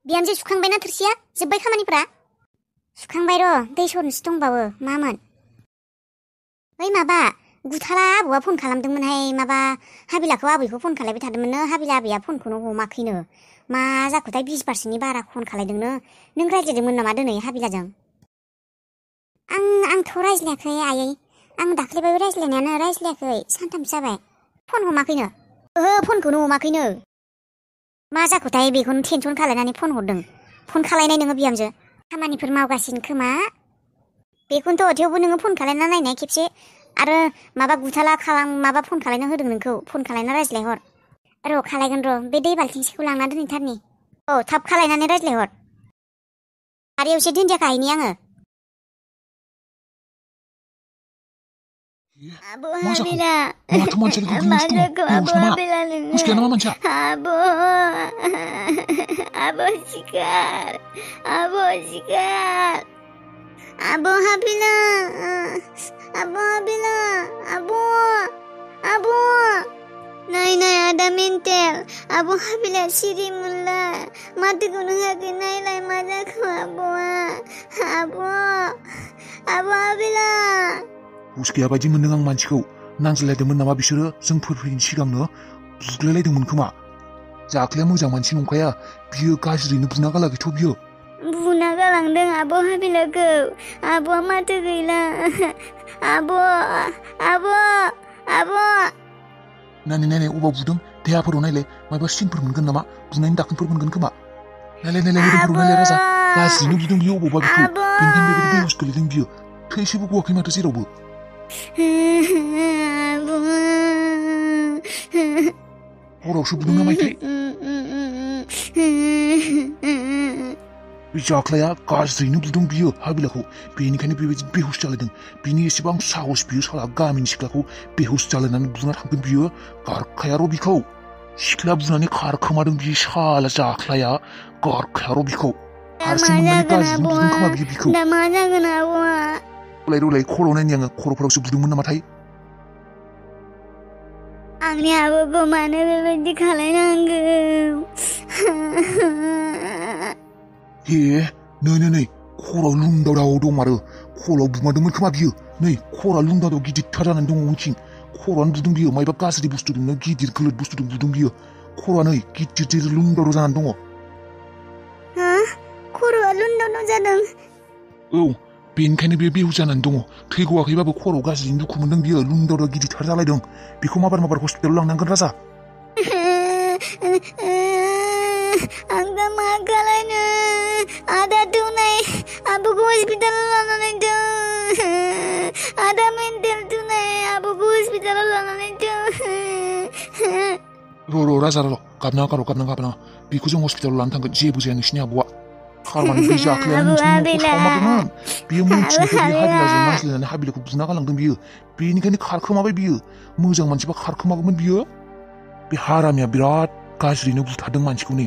बिहामजो सुखांबायना थोरसिया जोब्बाय खामानिफ्रा सुखांबाय र' दै सरनोसो दंबावो मामोन ओइ माबा गुथाला आबौआ फन खालामदोंमोनहाय माबा हाबिलाखौ आबैखौ फन खालायबाय थादोंमोननो हाबिला आबैया फनखौनो हमाखैनो मा जाखोथाय 20% बारा फन खालायदोंनो नों रायज्लायदोंमोन नामा दिनै हाबिलाजों आंथ' रायज्लायाखै आयै आं दाख्लैबाबो रायज्लायाखै सानथामसो जाबाय फन हमाखैनो ओहो फनखौनो हमाखैनो मा जाखोथाय बेखौनो टेनसन खालायनानै फन हरदों फन खालायनाय नोङो बिहामजो खामानिफोर मावगासिनो खोमा बेखौनोथ' थेवबो नोङो फन खालायना नायनाय खेबसे आरो माबा गुथाला माबा फन खालायना होदों नोंखौ फन खालायना रायज्लायहर र' खालायगोन र' बे दै बाल्थिंसेखौ लांना दोनहैथारनि औ थाब खालायनानै रायज्लायहर आरो एसे दुन्दिया खाहैनि आङो Abu Habila, Madaku Abu Habila, Abu Sikar, Abu Habila, Abu, Nai ada mental, Abu Habila siri mulla, Madaku nunggu nai lai Madaku Abu Habila. उसके बायदि मोनदों आं मानसिखौ नांज्लायदोंमोन नामा बिसोरो जोंफोर फैयिनि सिगांनो बुज्लायलायदोंमोन खोमा जाख्लाया मोजां मानसि नंखाया बियो गाज्रिनो बुना गालाखैथ' बियो बुना गालांदों आब' हाबिलाखौ आब'आ माथो गैला आब' नायनाय अबाव बुदों देहाफोराव नायलाय माबा सिनफोर मोनगोन नामा बुनायनि दाखोनफोर मोनगोन खोमा नायलाय मोदोमफोराव नायलाय राजा गाज्रिनो बुदों बियो अबावबा बिखौ बेनिखायनो बेबायदि बेहुस गोलैदों बियो थैसेबो गवाखै माथो जेरावबो हरावसो बुदों ना मायथाय बे जाख्लाया गाज्रिनो बुदों बियो हाबिलाखौ बेनिखायनो बेबायदि बेहुस जालायदों बिनि एसेबां साहस बियो साला गामिनि सिख्लाखौ बेहुस जालायनानै बुना थांगोन बियो गारखाया र' बिखौ सिख्ला बुनानै खारखोमादों बियो साला जाख्लाया गारखाया र' बिखौ हारसिं मोननानै गाज्रिनो बुदों खोमा बियो बिखौ रलाय खर' नायनि आङो खर'फोरावसो बुदोंमोन नामाथाय आंनि आब'खौ मानो बेबायदि खालायनांगौ हे नै खर'आव लुंदाव दं आरो खर'आव बुमादोंमोन खोमा बियो नै खर'आ लुंदाव गिदिरथार जानानै दङ उनथिं खर'आनो बुदों बियो मायबा गाज्रि बुस्थुजोंनो गिदिर गोलोद बुस्थुजों बुदों बियो खर'आ नै गिदिर लुंदाव जानानै दङ खर'आ लुंदाव जादों औ बेनिखायनो बे बेहुस जानानै दङ थैगवाखैबाबो खर'आव गाज्रिनो दुखु मोनदों बियो लुंदाव गिदिरथार जालायदों बेखौ माबार हस्पिटालाव लांनांगोन राजा आं दा मा खालायनो आदा दुनाय आब'खौ हस्पिटालाव लानानै दं आदा मेन्टेल दुनाय आब'खौ हस्पिटालाव लानानै दं र' राजा र' गाबनाङा बेखौ जों हस्पिटालाव लानो थांगोन जेबो जाया नोंसिनि आब'आ खारमानि बे जाख्लाया नोंसिनि न'खौ सावमारदोंमोन बियो मोनथिनायखाय बे हाबिलाजों नांज्लायनानै हाबिलाखौ बुना गालांदों बियो बेनिखायनो खारखोमाबाय बियो मोजां मानसिबा खारखोमागौमोन बियो बे हारामिया बिराद गाज्रिनो बुथारदों मानसिखौ नै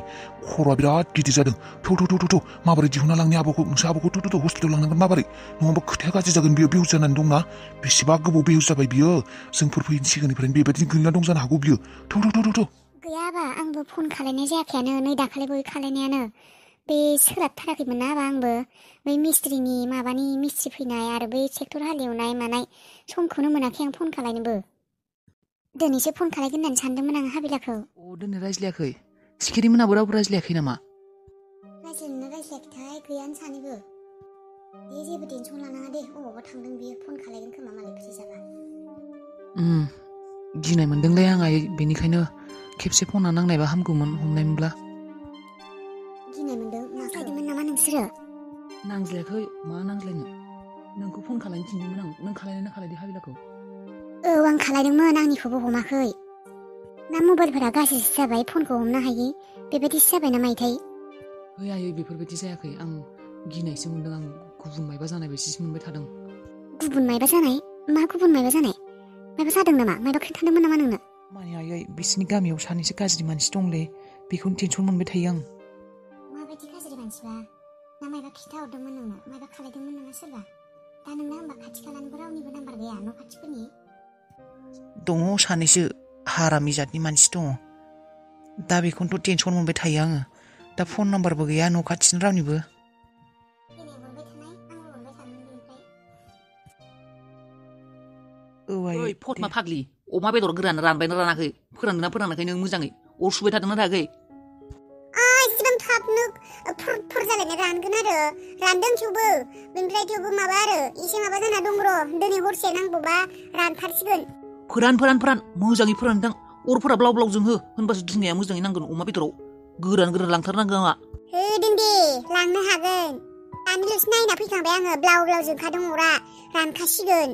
खर'आ बिराद गिदिर जादों थ' माबोरै दिहुनना लांनि आब'खौ नोंसोर आब'खौ थ' हस्पिटालाव लांनांगोन माबोरै नङाबा खोथाया गाज्रि जागोन बियो बेहुस जानानै दंना बेसेबा गोबाव बेहुस जाबाय बियो जोंफोर फैयिनि सिगांनिफ्रायनो बेबायदिनो गोलैना दं जानो हागौ बियो थ' गैयाबा आंबो फन खालायनाय जायाखैयानो नै दाखालिबो खालायनायानो बे सोलाबथाराखैमोन ना आंबो बै मिस्ट्रि फैनाय आरो बै ट्रेक्टर हालेवनाय मानाय समखौनो मोनाखै आं फन खालायनोबो दिनैसो फन खालायगोन होननानै सानदोंमोन आं हाबिलाखौ दिनै रायज्लायाखै सिखिरिमोनाबो रावबो रायज्लायाखै नामा रायज्लायाखैथाय गैयानो सानैबो बे जेबो टेनसन लानाङा दे अबावबा थांदों बियो फन खालायगोन खोमा मालाय फ्रि जाबा गिनाय मोनदोंलै आं आयै बेनिखायनो खेबसे फना नांनायबा हामगौमोन हमनायमोनब्ला गिनाय मोनदों नांज्लायदोंमोन नामा नोंसोरो नांज्लायाखै मा नांज्लायनो नोंखौ फन खालायनो थिनदोंमोन आं नों खालायनो खालायदो हाबिलाखौ औ आं खालायदोंमोन आंनिखौबो हमाखै ना मबाइलफोरा गाज्रिसो जाबाय फनखौ हमनो हायै बेबायदिसो जाबाय ना मायथाय आयै बेफोरबायदि जायाखै आं गिनायसो मोनदों आं गुबुन मायबा जानाय बायदिसो मोनबाय थादों गुबुन मायबा जानाय मा गुबुन मायबा जानाय मायबा जादों नामा मायबा खोन्थादोंमोन नामा नोंनो माने आयै बिसोरनि गामियाव सानैसो गाज्रि मानसि दंलै बेखौनो टेनसन मोनबाय थायो आं माबायदि गाज्रि मानसिबा ना मायबा खिन्थाहरदोंमोन नोंनो मायबा खालायदोंमोन नामा सोरबा दा नोंना होमबा खाथि खालानिबो रावनिबो नाम्बार गैया न' खाथिफोरनि दङ सानैसो हारामि जातनि मानसि दङ दा बेखौनोथ' टेनसन मोनबाय थायो आङो दा फन नाम्बारबो गैया न' खाथिनि रावनिबो दिनै मोनबाय थानाय आंबो मोनबाय थानो बेनिफ्राय ओइ फटमा फाग्लि अमा बेदर गोरान रानबायना रानाखै फोरानदोंना फोरानाखै नों मोजाङै अर सुबाय थादोंना थायाखै एसेबां थाबनो फुर जालायनाय रानगोन आरो रानदों थेवबो बेनिफ्राय थेवबो माबा आरो एसे माबा जाना दं र' दिनै हरसे नांगौबा रानथारसिगोन फोरान मोजाङै फोरानदों अरफोरा ब्लाव ब्लाव जोंहो होनबासो दुंनाया मोजाङै नांगोन अमा बेदराव गोरान लांथारनांगौ आंहा होदों दे लांनो हागोन दानिल'सो नायना फैखांबाय आङो ब्लाव ब्लाव जोंखादों अरा रानखासिगोन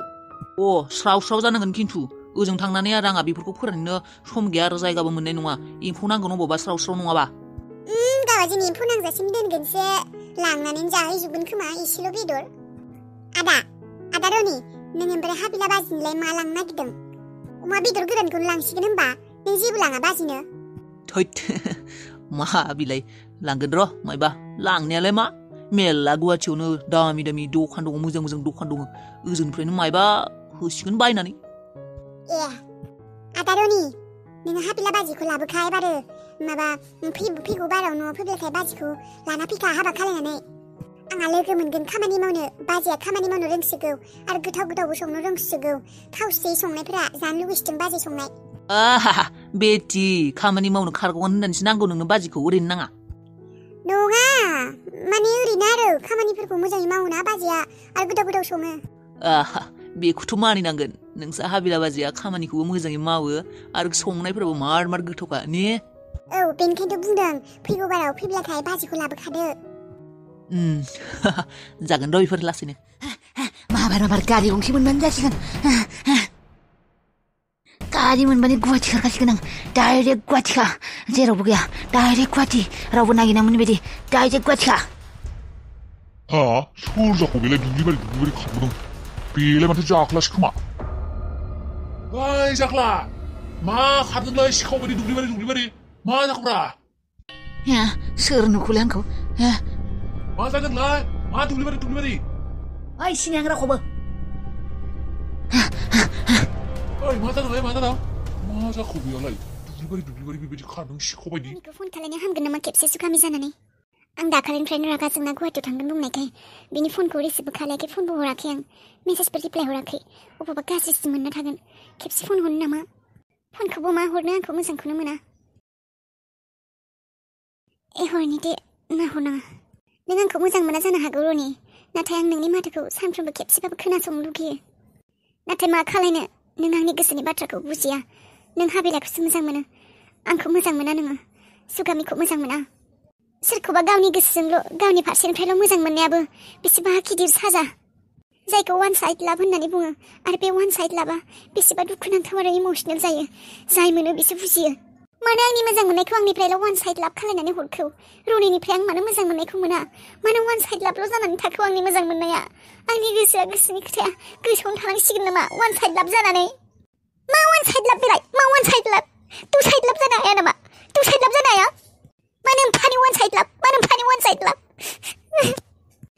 स्राव जानांगोन खिन्थु ओजों थांनानै आरो आंहा बेफोरखौ फोराननो सम गैया आरो जायगाबो मोननाय नङा एम्फौ नांगोन अबावबा स्राव नङाबा गाबाजों एम्फौ नांजासिम दोनगोनसो लांनानै जाहैजोबगोन खोमा एसेल' बेदर आदा रनि नों ओमफ्राय हाबिला बाजिनोलाय मा लांनो नागिरदों अमा बेदर गोरानखौनो लांसिगोन होनबा नों जेबो लाङा बाजिनो थैत मा बिलाय लांगोन र' मायबा लांनायालाय मा मेल्ला गुवाहाटियावनो दामि दखान दङ मोजां दखान दङ ओजोंनिफ्रायनो मायबा होसिगोन बायनानै आदा रनि नोङो हाबिला बाजिखौ लाबोखाय बारो माबा फैगौ बाराव न'आव फैब्लाथाय बाजिखौ लाना फैखा हाबा खालायनानै आंहा लोगो मोनगोन खामानि मावनो बाजिया खामानि मावनो रोंसिगौ आरो गोथावबो संनो रोंसिगौ थावसै संनायफोरा जानो लुगैसिदों बाजि संनाय बेटि खामानि मावनो खारगौन होननानैसो नांगौ नोंनो बाजिखौ ओरैनो नाङा नङा माने ओरैनो आरो खामानिफोरखौ मोजाङै मावोना बाजिया आरो गोथाव सङो बेखौथ' मानिनांगोन नोंसा हाबिला बाजिया खामानिखौबो मोजाङै मावो आरो संनायफोराबो मार गोथावखा ने बेनिखायनोथ' बुंदों फैगौ बाराव फैब्लाथाय बाजिखौ लाबोखादो जागोन र' बेफोर लासैनो माबार गारि गंसे मोनबानो जासिगोन गारि मोनबानो गुवाहाटि खारखासिगोन आं डाइरेक्ट गुवाहाटिखा जेरावबो गैया डाइरेक्ट गुवाहाटि रावबो नागिरना मोनै बायदि डाइरेक्ट गुवाहाटिखा सोर जाखो बेलाय दुब्लिबारि खारबोदों बेलाय माथो जाख्लासो खोमा ओइ जाख्ला मा खारदोंलाय सिखाव बायदि दुब्लिबारि मा जाखोब्रा सोर नुखोलै आंखौ मा जागोनलाय मा दुब्लिबारि ओइ सिनाय आं रावखौबो ओइ मा जादोंलाय मा जाखो बेयावलाय दुब्लिबारि बेबायदि खारदों सिखाव बायदि बेखौ फन खालायनो हामगोन नामा खेबसे सुखामि जानानै आं दाखालिनिफ्रायनो रागा जोंना गुवाहाटियाव थांगोन बुंनायखाय बिनि फनखौ रिसिभबो खालायाखै फनबो हराखै आं मेसेजबो रिप्लाय हराखै अबावबा गाज्रिसो मोनना थागोन खेबसे फन हरनो नामा फनखौबो मा हरनो आंखौ मोजांखौनो मोना हरनि दे ना हरनाङा नों आंखौ मोजां मोना जानो हागौ रनि नाथाय आं नोंनि माथोखौ सानफ्रोमबो खेबसेबाबो खोनासंनो लुगैयो नाथाय मा खालायनो नों आंनि गोसोनि बाथ्राखौ बुजिया नों हाबिलाखौसो मोजां मोनो आंखौ मोजां मोना नोङो सुगामिखौ मोजां मोना सोरखौबा गावनि गोसोजोंल' गावनि फारसेनिफ्रायल' मोजां मोननायाबो बेसेबा गिदिर साजा जायखौ वान साइड लाभ होननानै बुङो आरो बे वान साइड लाभा बेसेबा दुखुनांथाव आरो इमोसनेल जायो जाय मोनो बिसो बुजियो मानो आंनि मोजां मोननायखौ आंनिफ्रायल' वान साइड लाभ खालायनानै हरखौ रनिनिफ्राय आं मानो मोजां मोननायखौ मोना मानो वान साइड लाभल' जानानै थाखो आंनि मोजां मोननाया आंनि गोसोनि खोथाया गोसोआवनो थानांसिगोन नामा वान साइड लाभ जानानै मा वान साइड लाभ बेलाय मा वान साइड लाभ टु साइड लाभ जानो हाया नामा टु साइड लाभ जानो हाया मानो एम्फानि वान साइड लाभ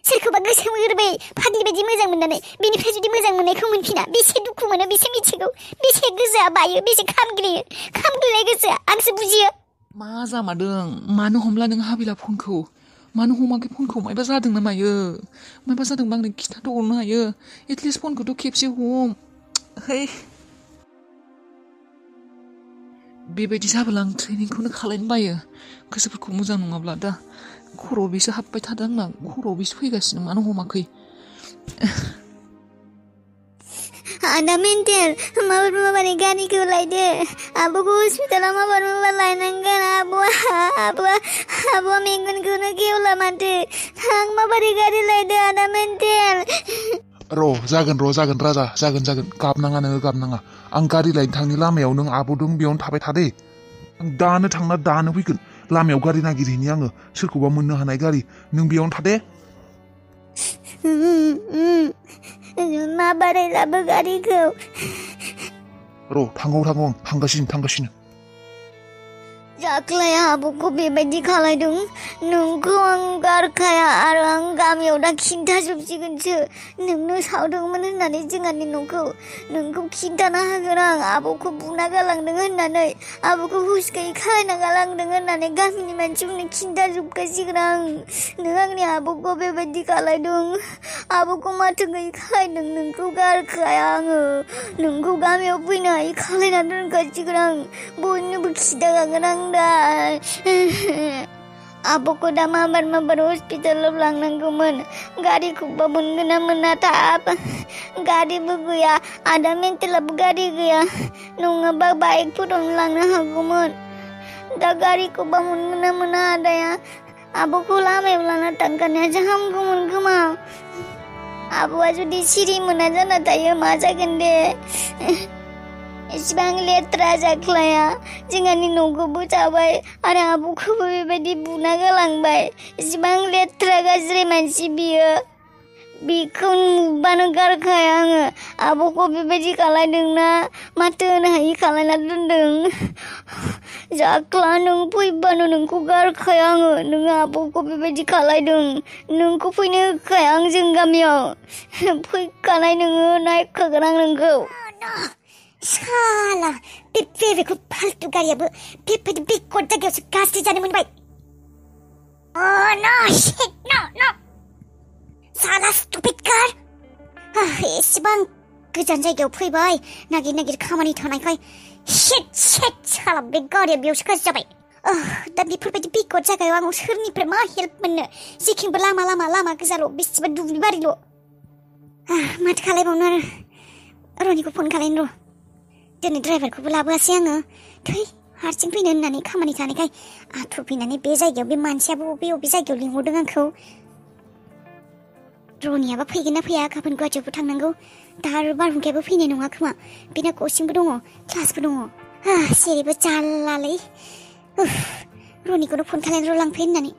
सोरखौबा गोसो गोरबै फाग्लि बायदि मोजां मोननानै बेनिफ्राय जुदि मोजां मोननायखौ मोनफिना बेसे दुखु मोनो बेसे मिथिगौ बेसे गोसोआ बायो बेसे खामग्लिनाय गोसोआ आंसो बुजियो मा जामारदों मानो हमला नों हाबिला फनखौ मानो हमाखै फनखौ मायबा जादों ना मायबा जादोंबा आंनो खिथाथ' हरनो हायो एटलिस्ट फनखौथ' खेबसे हम बेबायदि जाबोला आं ट्रेनिंखौनो खालायनो बायो गोसोफोरखौ मोजां नङाब्ला दा खर'आव बेसो हाबबाय थादों आंना खर'आव बेसो फैगासिनो मानो हमाखै आदा मेन्टेल माबारै गारिखौ लायदो आब'खौ हस्पिटालाव माबा लायनांगोन आब'आ मेगनखौनो गेवला माथो आं माबारै गारि लायदो आदा मेन्टेल जागोन राजा जागोन गाबनाङा आं गारि लायनो थांनि लामायाव नों आब' दं बेयावनो थाबाय थादे आं दानो थांना दानो फैगोन लामायाव गारि नागिरहैनि आङो सोरखौबा मोननो हानाय गारि नों बेयावनो थादे माबारै लाबो गारिखौ थांगौ थांगासिनो जाख्लाया आब'खौ बेबायदि खालायदों नोंखौ आं गारखाया आरो आं गामियाव दा खिन्थाजोबसिगोनसो नोंनो सावदोंमोन होननानै जोंहानि न'खौ नोंखौ खिन्थाना होगोन आं आबौखौ बुना गालांदों होननानै आबौखौ हुस गैयै खालायना गालांदों होननानै गामिनि मानसिफोरनो खिन्थाजोबखासिगोन आं नों आंनि आबौखौ बेबायदि खालायदों आबौखौ माथो गैयै खालायदों नोंखौ गारखाया आङो नोंखौ गामियाव फैनो हायै खालायना दोनखासिगोन आं बयनोबो खिन्थाखागोन आं दा आबौखौ दा माबार हस्पिटालाव लांनांगौमोन गारिखौबा मोनगोन ना मोना थाब गारिबो गैया आदा मेन्टेलाबो गारि गैया नङाबा बाइकफोरावनो लांनो हागौमोन दा गारिखौबा मोनगोन ना मोना आदाया आबौखौ लामायाव लाना थांखानायासो हामगौमोन खोमा आबौआ जुदि सिरि मोना जाना थायो मा जागोन दे एसेबां लेथ्रा जाख्लाया जोंहानि न'खौबो जाबाय आरो आबौखौबो बेबायदि बुना गालांबाय एसेबां लेथ्रा गाज्रि मानसि बियो बेखौ नुबानो गारखाया आङो आबौखौ बेबायदि खालायदोंना माथो होनो हायि खालायना दोनदों जाख्ला नों फैबानो नोंखौ गारखाया आङो नोङो आबौखौ बेबायदि खालायदों नोंखौ फैनो होखाया आं जों गामियाव फैखानाय नोङो नायखागोन आं नोंखौ साला बेखौ फाल्तु गारियाबो बेबायदि बेकवार्ड जायगायावसो गाज्रि जानो मोनबाय नो शिट नो साला स्टुपिड कार एसेबां गोजान जायगायाव फैबाय नागिर खामानि थानायखाय शिट साला बे गारिया बेयावसो गाज्रि जाबाय दा बेफोरबायदि बेकवार्ड जायगायाव आं सोरनिफ्राय मा हेल्प मोननो जेखिबो लामा गोजाल' बेसेबा दुब्लि बारिल' माथो खालायबावनो आरो रनिखौ फन खालायनो र' दिनै ड्राइभारखौबो लाबोआसै आङो थै हारसिं फैनो होननानै खामानि थानायखाय आथुर फैनानै बे जायगायाव बे मानसियाबो बबे जायगायाव लिंहरदों आंखौ रनियाबा फैगोन ना फैया गाबोन गुवाहाटियावबो थांनांगौ दा आरो बारहुंखायाबो फैनाय नङा खोमा बेना कचिंबो दङ क्लासबो दङ जेरैबो जारलालै रनिखौनो फन खालायनो र' लांफै होननानै